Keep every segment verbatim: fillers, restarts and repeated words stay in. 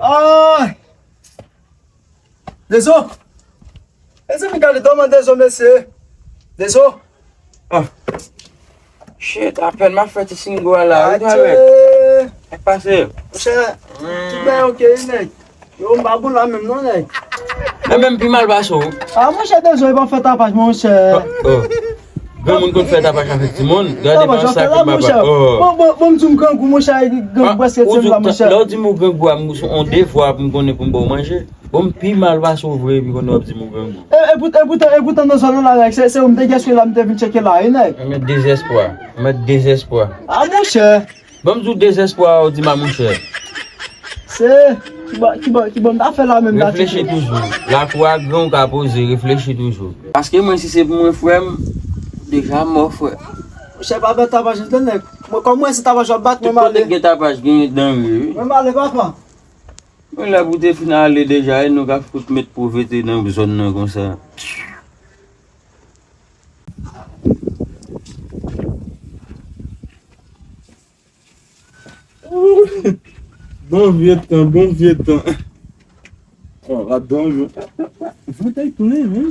Ay! Dezo! Mezanmi, gade dòman Dezo, mesye. Dezo! Ah. Shit, apèn m ap fè ti singo a la. Wi, Adye! Sa k pase? Monchè, tout bagay ok, wi, nèg. Yo, m pa bon la menm non, nèg. Mwen menm pi mal pase w. Ah, monchè, Dezo, e pa fè tapaj, monchè. Oh, oh. Granmoun konn fè tapaj avèk timoun. Gade, tapaj, sa ki m pa fè. Oh. Bon, bon, bon, m di m grangou, monchè, grangou prèske tye m la, monchè. Lè w di m ou grangou a, m sou on devwa pou m konnen pou m ba w manje. Bon, m pi mal pase w vre, epi konnen w ap di m ou grangou. E, e pout-, e poutan, e poutan nan zòn nan la, nèg, se, se ou m te gen sou la, m te vin tcheke la, wi, nèg. Mwen dezespwa. Mwen dezespwa. Ah, monchè. Ban m di w dezespwa a, w di m a monchè. Se, ki bò, ki bò, ki bò m ta fè la menm, ta tcheke. Reflechi toujou. Lakou a gran, ou ka poze, reflechi toujou. Paske mwen, si se pou mwen, frè m, deja mò, frè. Monchè, pa bat tapaj, tande, nèg. Mwen, kòm mwen, se tapaj w ap bat, mwen, m ale. Tout kote gen tapaj, gen danre, wi. Mwen, m ale, papa. Mwen la pou te fin ale deja, e nou k ap fout met povete nan zòn nan konsa. Bon vye tan, bon vye tan. Oh, ladan yo. Vantay plen, men.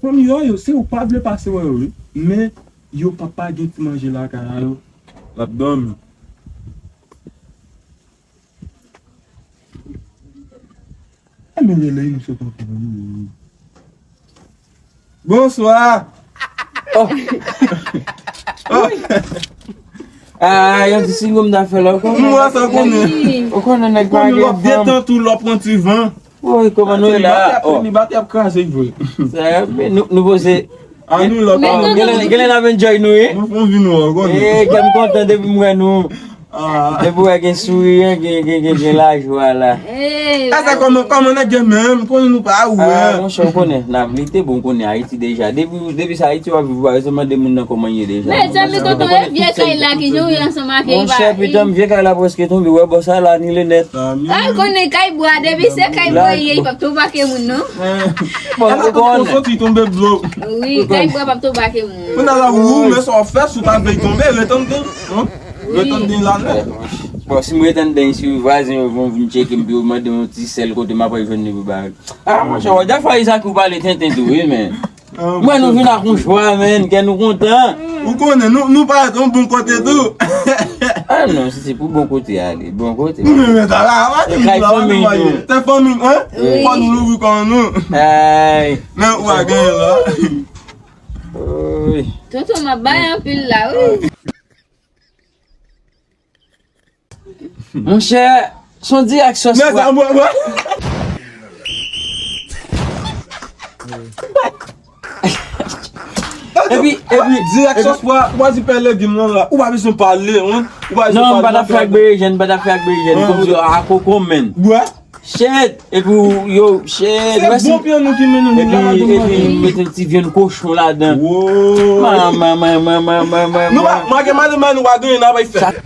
Fanmi yo, yo, se ou pa vle pase wè yo, wi. Men, yo pa, pa gen ti manje lakay a yo. Ladan. Ann rele misye tankou moun. Bonswa. Oh. Oh. Ah, yon ti singo m ta fè la, ou konnen. M wè sa konnen. Ou konnen nèg pa gen fanm. Konnen w ap detan tou, lè w pran ti van. Woy, kòman nou ye la? Li bati ap kraze vre. Sa, men nou, nou poze. A nou lòt. Genlè, genlè n ap enjoy nou, wi. Nou fon vi nou ankò, nou. Eh, kè m kontan depi m wè nou. Ah. Depi w wè gen souri, gen, gen, gen, gen lajwa la. Eh, asa kòman, kòman nèg ye menm, konnen nou pa wè. Ah, monchè, ou konnen, n ap lite, bon, ou konnen Ayiti deja. Depi, depi se Ayiti w ap viv, ou pa bezwen mande moun nan kòman l ye deja. Mezanmi, tonton, e vye kay la ki jan w ye ansanm ak li. Monchè, pitanm, vye kay la prèske tonbe, wè bò sa la, anile nèt. Ay, konnen kay bwa, depi se kay bwa ye, li p ap tou pake moun, non. Bon, ou konnen. Soti tonbe dlo. Wi, kay bwa p ap tou pake moun. Kounye a la, ou, men sa w fè, si w ta vle tonbe, ret anndan, non? Ret anndan la nèt. Bon, si m ret anndan, si vwazen yo vin, vin tcheke m, pou yo mande yon ti sèl kote m ap al jwenn li pou bagay. Ah, monchè, wè, dèfwa Isaac ou pale tenten tou, wi, men. Mwen, nou vin ak yon chwa, men, kè nou kontan. Ou konnen, nou, nou parèt yon bon kote tou. Ah non, si se pou bon kote, ale, bon kote. Nou menm ta la, pa di kay fanmi nou. Se fanmi, hein? Wi. Fò nou louvri kò nou. Ay. Men ou a genyen la. Wi. Tonton, m ap bay anpil la, wi. Monchè, se yon dirèk sòs pwa. Epi, epi, dirèk sòs pwa, ou pa di pè legim nan la. Ou pa bezwen pale, wi. Ou pa bezwen pale. Non, m pa t ap fè ak berejèn, m pa t ap fè ak berejèn. Kòmsi a koko, menn. Bwè. Shit! Epi w, yo, shit! Se bon pye nou ki mennen nou la, epi, epi mete ti vyann kochon ladan. Manman, manman, manman, manman. Nou pa, mwen gen madanm mwen, nou pa gen, n ap fè.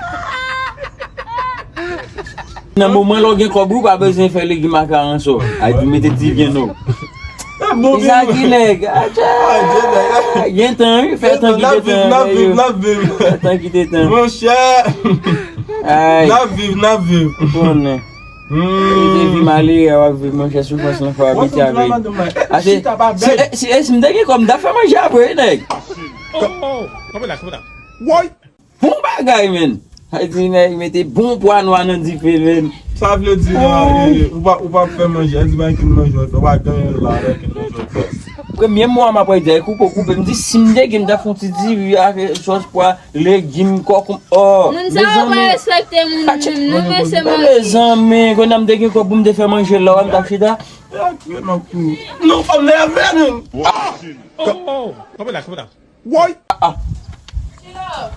Nan moman lè w gen kòb, ou pa bezwen fè legim ak aransò. Ay, di mete ti vyann nou. Sa bon, e sa ki nèg. Gen tan, wi, fè tan ki te tan. N ap viv, n ap viv. Fè tan ki te tan. Monchè. Ay. N ap viv, n ap viv. Ou konnen. Hmm. Ou te vi malere, w ap viv, monchè, soufrans lan fò abitye avè l. Ase, si, si, si m te gen kòb, m t ap fè manje apre, nèg. Oh, oh, kanpe la, kanpe la. Woy! Bon bagay, menn. Sa di, nèg mete bon pwa nwa nan dife, menn. Sa vle di, la, e, ou pa, ou pa fè manje, sa di, pa gen manje, ou pa gen la, pa gen manje. Premye mwa, m ap di, koupe, koupe. M di, si m te gen, m t ap fè yon ti diri avèk sòs pwa, legim, kòkonm, oh. Moun sa yo pa respekte moun menm, non, mesye. Mezanmi, kounye a m te gen kòb pou m te fè manje la, m t ap chita. Non, fanm nève nou. Oh, oh, kanpe la, kanpe la. Woy! Ah, ah.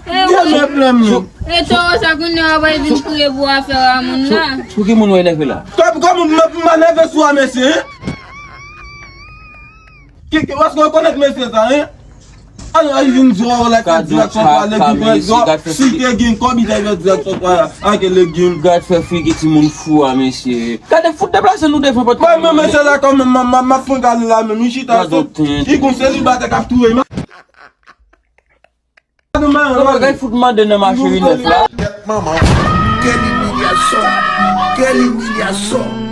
Dènye plen m. E towo sa kounye a w ap vin kriye pou afè a moun la. Sou, sou ki moun w enève la? Kòm, kòm m, m pa nève sou a, mesye, hein? Ki, ki, èske w konèt mesye sa, hein? Alò, li vin di w, lè ka di ak sòs pwa, legim, prèzan, si te gen kòb, li ta di ak sòs pwa, ak legim. Gad fè figi timoun fou a, mesye. Gade fout deplase nou devan pòt. Mwen, mwen, mesye la, kòm m, m, m, m ap fè gale la, menm, li chita sou, li gon selibatè k ap touye m. Gad fout mande nan mache wi nèf la. Tèt manman, kèl imilyasyon. Quelle humiliation.